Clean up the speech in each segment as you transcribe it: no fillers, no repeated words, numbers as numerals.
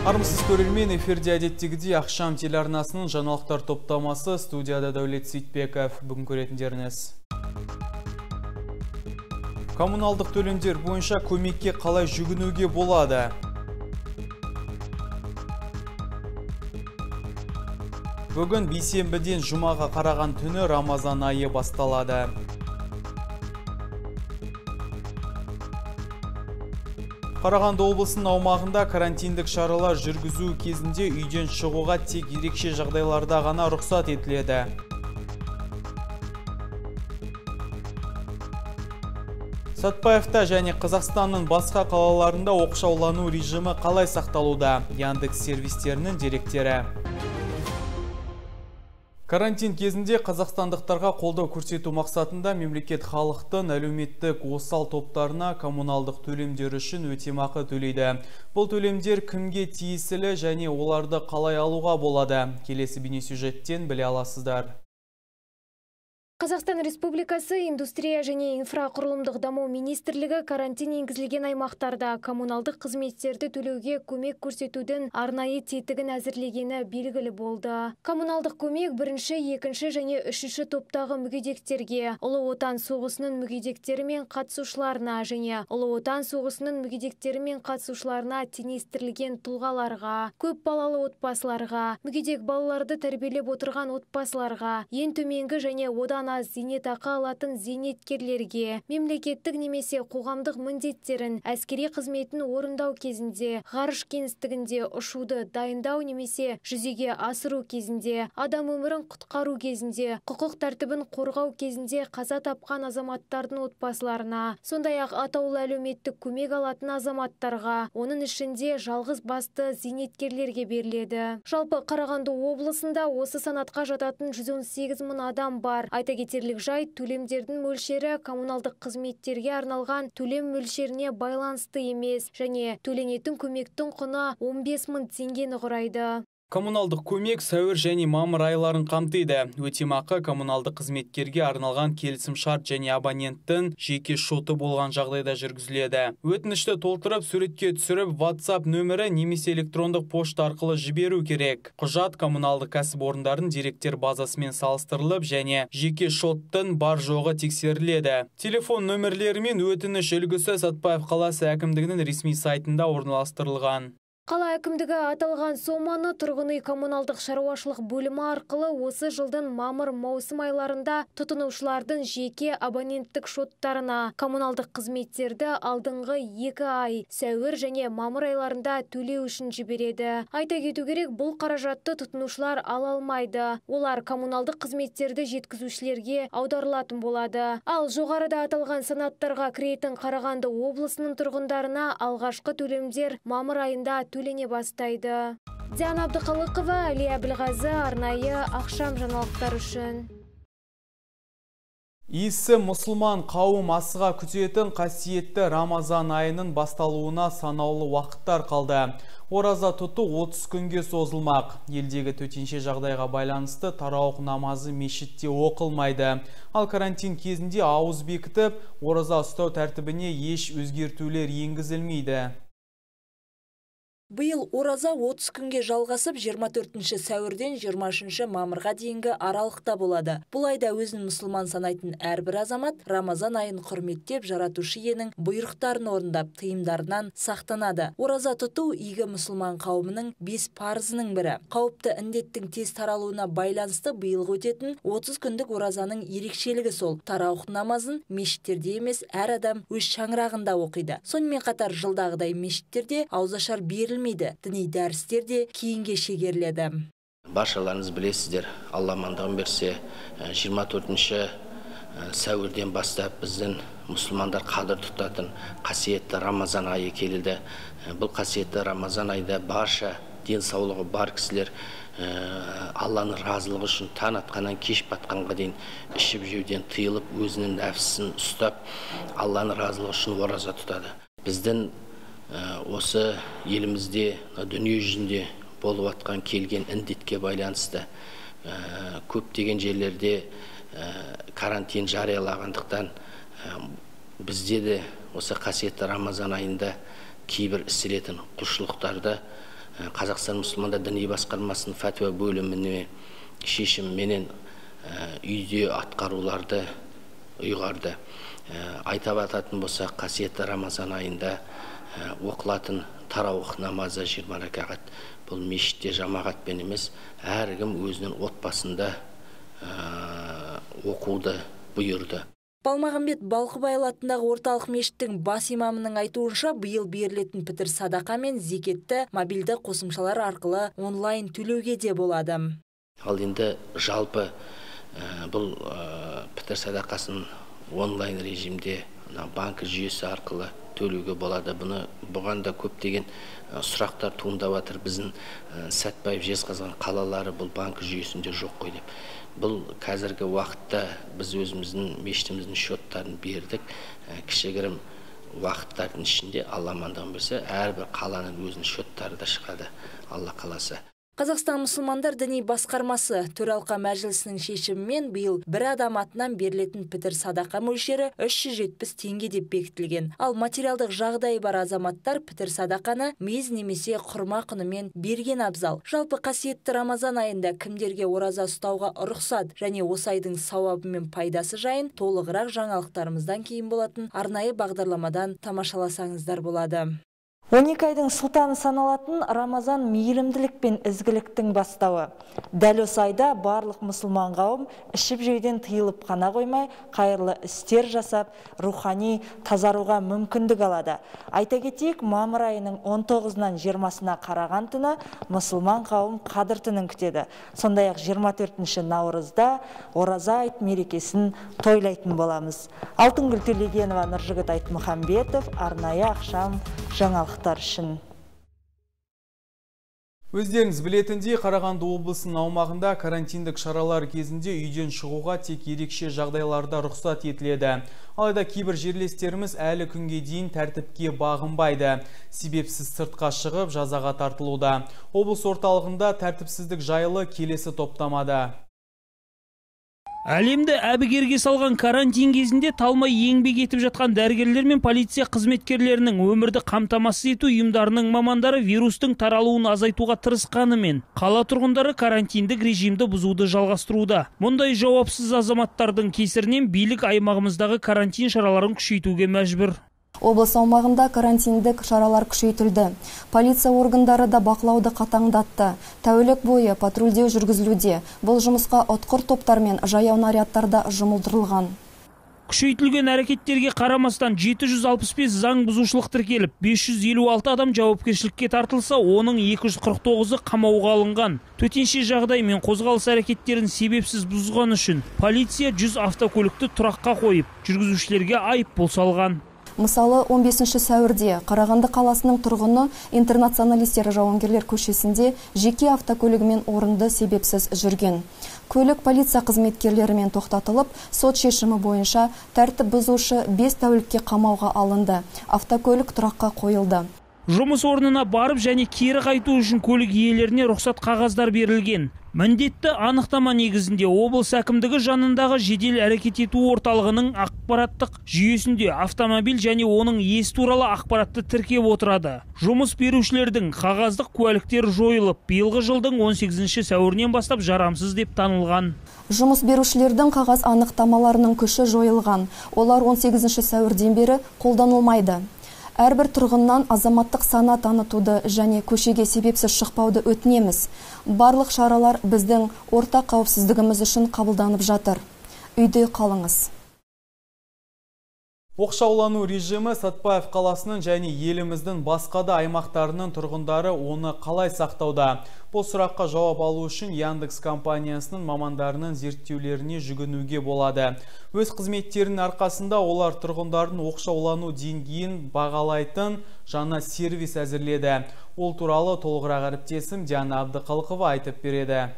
Армысыз көрермен, эфирде әдеттегідей Ақшам телеарнасының жаңалықтар топтамасы, студияда Дәулет Сейтбеков. Бүгін көретіндеріңіз. Коммуналдық төлемдер бойынша көмекке қалай жүгінуге болады? Бүгін бейсенбіден жұмаға қараған түні Рамазан айы басталады. Қарағанды облысының аумағында карантиндік шаралар жүргізу кезінде үйден шығуға тек ерекше жағдайларда ғана рұқсат етіледі. Сатпаевта және Қазақстанның басқа қалаларында оқшаулану режимі қалай сақталуда? Яндекс сервистерінің деректері. Карантин кезінде қазақстандықтарға қолдау көрсету мақсатында мемлекет халықтың әлеуметтік осал топтарына коммуналдық төлемдер үшін өтемақы төлейді. Бұл төлемдер кімге тиесілі және оларды қалай алуға болады? Келесі бейнесюжеттен біле аласыздар. Қазақстан Республикасы Индустрия және инфрақұрылымдық даму министрлігі карантин енгізілген аймақтарда коммуналдық қызметтерді төлеуге көмек көрсетудің арнайы тетігін әзірлегені белгілі болды. Коммуналдық көмек бірінші, екінші және үшінші топтағы мүгедектерге, Ұлы Отан соғысының мүгедектері мен қатысушыларына және Ұлы Отан соғысының мүгедектері мен қатысушыларына теңестірілген тұлғаларға, көп балалы отбасыларға, мүгедек балаларды тәрбиелеп отырған отбасыларға, ең төменгі және одан аз зейнетақы алатын зейнеткерлерге, мемлекеттік немесе қоғамдық міндеттерін әскери қызметін орындау кезінде, ғарыш кеңістігінде ұшуды дайындау немесе жүзеге асыру кезінде, адам өмірін құтқару кезінде, құқық тәртібін қорғау кезінде қаза тапқан азаматтардың отбасыларына, сондай-ақ атаулы әлеуметтік көмек алатын азаматтарға, оның ішінде жалғыз басты зейнеткерлерге беріледі. Жалпы Қарағанды облысында осы санатқа жататын 118 мың адам бар. Айта кетерлік жайт, төлемдердің мөлшері коммуналдық қызметтерге арналған төлем мөлшеріне байланысты емес және төленетін көмектің құны 15 мың теңгені құрайды. Коммуналдық көмек сәуір және мамыр айларын қамтиды. Өтемақы коммуналдық қызметкерге арналған келісімшарт және абоненттің жеке шоты болған жағдайда жүргізіледі. Өтінішті толтырып, суретке түсіріп, WhatsApp нөмірі немесе электрондық пошта арқылы жіберу керек. Құжат коммуналдық кәсіпорындардың деректер базасымен салыстырылып және жеке шоттың бар жоғы тексеріледі. Телефон нөмірлері мен өтініш үлгісі Сатпаев қаласы әкімдігінің ресми сайтында орналастырылған. Қала әкімдігі аталған соманы тұрғын үй коммуналдық шаруашылық бөлімі арқылы осы жылдың мамыр-маусым айларында тұтынушылардың жеке абоненттік шоттарына коммуналдық қызметтерді алдыңғы 2 ай, сәуір және мамыр айларында төлеу үшін жібереді. Айта кету керек, бұл қаражатты тұтынушылар ала алмайды. Олар коммуналдық қызметтерді жеткізушілерге аударылатын болады. Ал жоғарыда аталған санаттарға кіретін Қарағанды облысының тұрғындарына алғашқы төлемдер мамыр айында төлене бастайды. Диана Абдықалықова, Әлия Әбілғазы, арнайы Ақшам жаңалықтар үшін. Исі мұсылман қауым асыға күтетін қасиетті Рамазан айының басталуына санаулы уақыттар қалды. Ораза тұту 30 күнге созылмақ. Елдегі төтенше жағдайға байланысты тарауық намазы мешітте оқылмайды. Ал карантин кезінде ауыз бекітіп, ораза ұстау тәртібіне еш өзгертулер енгізілмейді. Биыл ораза 30 күнге жалғасып 24 сәуірден 23 мамырға дейінгі аралықта болады. Бұл айда өзін мұсылман санайтын әрбір азамат Рамазан айын құрметтеп, жаратушы иенің бұйрықтарын орындап, тыйымдарынан сақтанады. Ораза тұту игі мұсылман қауымының 5 парызының бірі. Қауіпті індеттің тез таралуына байланысты биылғы өтетін 30 күндік оразаның ерекшелігі сол. Тараух намазын мешіттерде емес, әр адам өз шаңырағында оқиды. Сонымен қатар жылдағыдай мешіттерде ауызашар берілмейді. Діни дәрістер де кейінге шегеріледі. Баршаларыңыз білесіздер, Алла амандығын берсе, 24 сәуірден бастап біздің мұсылмандар қадір тұтатын қасиетті Рамазан айы келеді. Бұл қасиетті Рамазан айда барша денсаулығы бар кісілер Алланың разылығы үшін таң атқаннан кеш батқанға дейін ішіп жеуден тыйылып, өзінің нәпсісін ұстап, Алланың разылығы үшін ораза тұтады. Біздің осы елімізде, дүние жүзінде болып атқан келген індетке байланысты көптеген жерлерде карантин жариялағандықтан бізде де осы қасиетті Рамазан айында кейбір істелетін құлшылықтарды Қазақстан мұсылмандар діни басқармасының фәтуа бөліміне шешіміменен үйде атқаруларды ұйғарды. Айтап ататын болсақ, қасиетті Рамазан айында оқылатын тарауих намазы 20 ракағат. Бұл мешітте жамағатпен емес, әркім өзінің отбасында оқуды бұйырды. Балмағамбет Балқыбайұлы атындағы орталық мешіттің бас имамының айтуынша, биыл берілетін пітір садақа мен зекетті мобильді қосымшалар арқылы онлайн төлеуге де болады. Ал енді жалпы бұл пітір садақасын онлайн режимде банк жүйесі арқылы төлеуге болады. Бұған да көптеген сұрақтар туындап жатыр. Біздің Сәтбаев, Жезқазған қалалары бұл банк жүйесінде жоқ қой деп. Бұл қазіргі уақытта біз өзіміздің мешітіміздің счеттарын бердік. Кішігірім уақыттардың ішінде Алла амандығын берсе, әрбір қаланың өзінің счеттары да шығады, Алла қаласа. Қазақстан мұсылмандар діни басқармасы төралқа мәжілісінің шешімімен биыл бір адам атынан берілетін пітір садақа мөлшері 370 теңге деп бекітілген. Ал материалдық жағдайы бар азаматтар пітір садақаны мейіз немесе құрма құнымен берген абзал. Жалпы қасиетті Рамазан айында кімдерге ораза ұстауға рұқсат және осы айдың сауабы мен пайдасы жайын толығырақ жаңалықтарымыздан кейін болатын арнайы бағдарламадан тамашаласаңыздар болады. 12 айдың сұлтаны саналатын Рамазан мейірімділік пен ізгіліктің бастауы. Дәл осы айда барлық мұсылман қауым ішіп жеуден тыйылып қана қоймай, қайырлы істер жасап, рухани тазаруға мүмкіндік алады. Айта кетейік, мамыр айының 19-нан 20-сына қараған түні мұсылман қауым Қадір түнін күтеді. Сондай-ақ 24 наурызда Ораза айт мерекесін тойлайтын боламыз. Алтынгүл Төлегенова, Нұржігіт Айтмұхамбетов, арнайы ақшам жаңалықтар үшін. Өздеріңіз білетіндей, Қарағанды облысының аумағында карантиндік шаралар кезінде үйден шығуға тек ерекше жағдайларда рұқсат етіледі. Алайда кейбір жерлестеріміз әлі күнге дейін тәртіпке бағынбайды. Себепсіз сыртқа шығып, жазаға тартылуда. Облыс орталығында тәртіпсіздік жайлы келесі топтамада. Әлемді әбігерге салған карантин кезінде талмай еңбек етіп жатқан дәрігерлер мен полиция қызметкерлерінің, өмірді қамтамасыз ету ұйымдарының мамандары вирустың таралуын азайтуға тырысқанымен, қала тұрғындары карантиндік режимді бұзуды жалғастыруда. Мұндай жауапсыз азаматтардың кесірінен билік аймағымыздағы карантин шараларын күшейтуге мәжбүр. Облыс аумағында карантиндік шаралар күшейтілді. Полиция органдары да бақылауды қатаңдатты. Тәулік бойы патрульдеу жүргізілуде. Бұл жұмысқа ұтқыр топтар мен жаяу нарядтар да жұмылдырылған. Күшейтілген әрекеттерге қарамастан 765 заң бұзушылық тіркеліп, 556 адам жауапкершілікке тартылса, оның 249-ы қамауға алынған. Төтенше жағдай мен қозғалыс әрекеттерін себепсіз бұзған үшін полиция 100 автокөлікті тұраққа қойып, жүргізушілерге айыппұл салған. Мысалы, 15 сәуірде Қарағанды қаласының тұрғыны интернационалистер жауынгерлер көшесінде жеке автокөлігімен орынды себепсіз жүрген. Көлік полиция қызметкерлерімен тоқтатылып, сот шешімі бойынша тәртіп бұзушы 5 тәулікке қамауға алынды. Автокөлік тұраққа қойылды. Жұмыс орнына барып және кері қайту үшін көлік иелеріне рұқсат қағаздар берілген. Міндетті анықтама негізінде облыс әкімдігі жанындағы жедел әрекет ету орталығының ақпараттық жүйесінде автомобиль және оның иесі туралы ақпаратты тіркеп отырады. Жұмыс берушілердің қағаздық куәліктері жойылып, биылғы жылдың 18 сәуірінен бастап жарамсыз деп танылған. Жұмыс берушілердің қағаз анықтамаларының күші жойылған. Олар 18 сәуірден бері қолданылмайды. Әрбір тұрғыннан азаматтық сана танытуды және көшеге себепсіз шықпауды өтінеміз. Барлық шаралар біздің ортақ қауіпсіздігіміз үшін қабылданып жатыр. Үйде қалыңыз. Оқшаулану режимі Сәтбаев қаласының және еліміздің басқа да аймақтарының тұрғындары оны қалай сақтауда? Бұл сұраққа жауап алу үшін Яндекс компаниясының мамандарының зерттеулеріне жүгінуге болады. Өз қызметтерінің арқасында олар тұрғындардың оқшаулану деңгейін бағалайтын жаңа сервис әзірледі. Ол туралы толығырақ әріптесім Диана Абдықалықова айтып береді.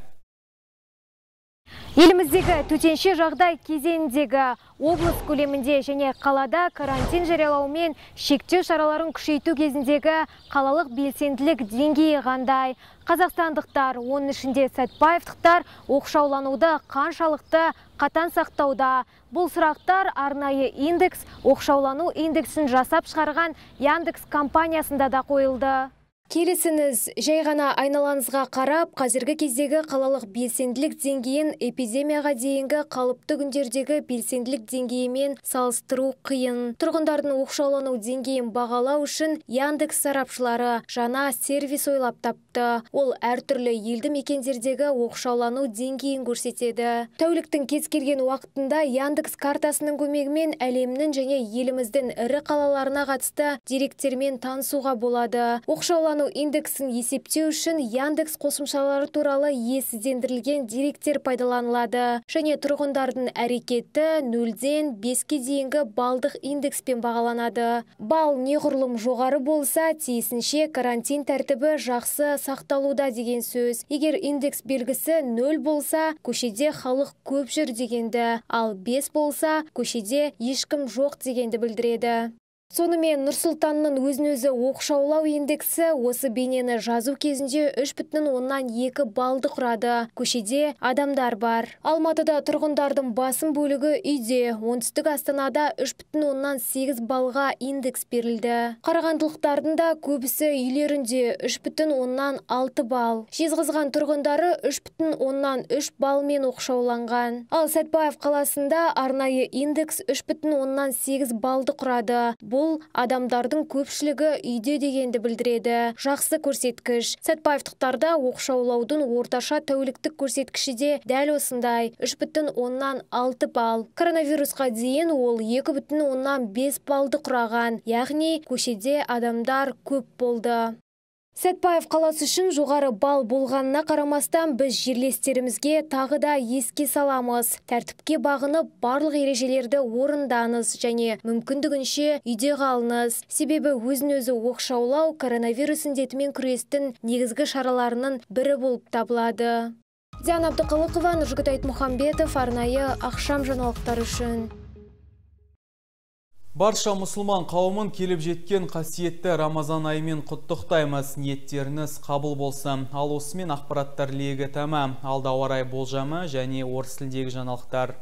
Еліміздегі төтенше жағдай кезеңіндегі облыс көлемінде және қалада карантин жариялаумен шектеу шараларын күшейту кезіндегі қалалық белсенділік деңгейі қандай? Қазақстандықтар, оның ішінде сәтбаевтықтар оқшаулануды қаншалықты қатаң сақтауда? Бұл сұрақтар арнайы индекс, оқшаулану индексін жасап шығарған Яндекс компаниясында да қойылды. Келісіңіз, жай ғана айналаңызға қарап, қазіргі кездегі қалалық белсенділік деңгейін эпидемияға дейінгі қалыпты күндердегі белсенділік деңгейімен салыстыру қиын. Тұрғындардың оқшаулану деңгейін бағалау үшін Яндекс сарапшылары жаңа сервис ойлап тапты. Ол әртүрлі елді мекендердегі оқшаулану деңгейін көрсетеді. Тәуліктің кез келген уақытында Яндекс картасының көмегімен әлемнің және еліміздің ірі қалаларына қатысты деректермен танысуға болады. Оқшаулану индексін есептеу үшін Яндекс қосымшалары туралы иесіздендірілген деректер пайдаланылады және тұрғындардың әрекеті 0-ден 5-ке дейінгі балдық индекспен бағаланады. Балл неғұрлым жоғары болса, тиісінше карантин тәртібі жақсы сақталуда деген сөз. Егер индекс белгісі 0 болса, көшеде халық көп жүр дегенді, ал 5 болса, көшеде ешкім жоқ дегенді білдіреді. Сонымен Нұр-Сұлтанның өзін-өзі оқшаулау индексі осы бейнені жазу кезінде 3,2 баллды құрады. Көшеде адамдар бар. Алматыда тұрғындардың басым бөлігі үйде, оңтүстік Астанада 3,8 баллға индекс берілді. Қарағандылықтардың да көбісі үйлерінде 3,6 балл. Жезқазған тұрғындары 3,3 баллмен оқшауланған. Ал Сәтбаев қаласында арнайы индекс 3,8 баллды құрады. Бұл адамдардың көпшілігі үйде дегенді білдіреді. Жақсы көрсеткіш. Сәтбаевтықтарда оқшаулаудың орташа тәуліктік көрсеткіші де дәл осындай 3,6 балл. Коронавирусқа дейін ол 2,5 баллды құраған, яғни көшеде адамдар көп болды. Сәтбаев қаласы үшін жоғары балл болғанына қарамастан біз жерлестерімізге тағы да еске саламыз. Тәртіпке бағынып, барлық ережелерді орындаңыз және мүмкіндігінше үйде қалыңыз. Себебі өзін-өзі оқшаулау коронавирус індетімен күрестің негізгі шараларының бірі болып табылады. Диана Абдықалықова, Нұржігіт Айтмұхамбетов, арнайы ақшам жаңалықтары үшін. Барша мұсылман қауымын келіп жеткен қасиетті Рамазан айымен құттықтаймыз. Ниеттеріңіз қабыл болсын. Ал осымен ақпараттар легі тәмам. Алда ауа райы болжамы және орыс тіліндегі жаңалықтар.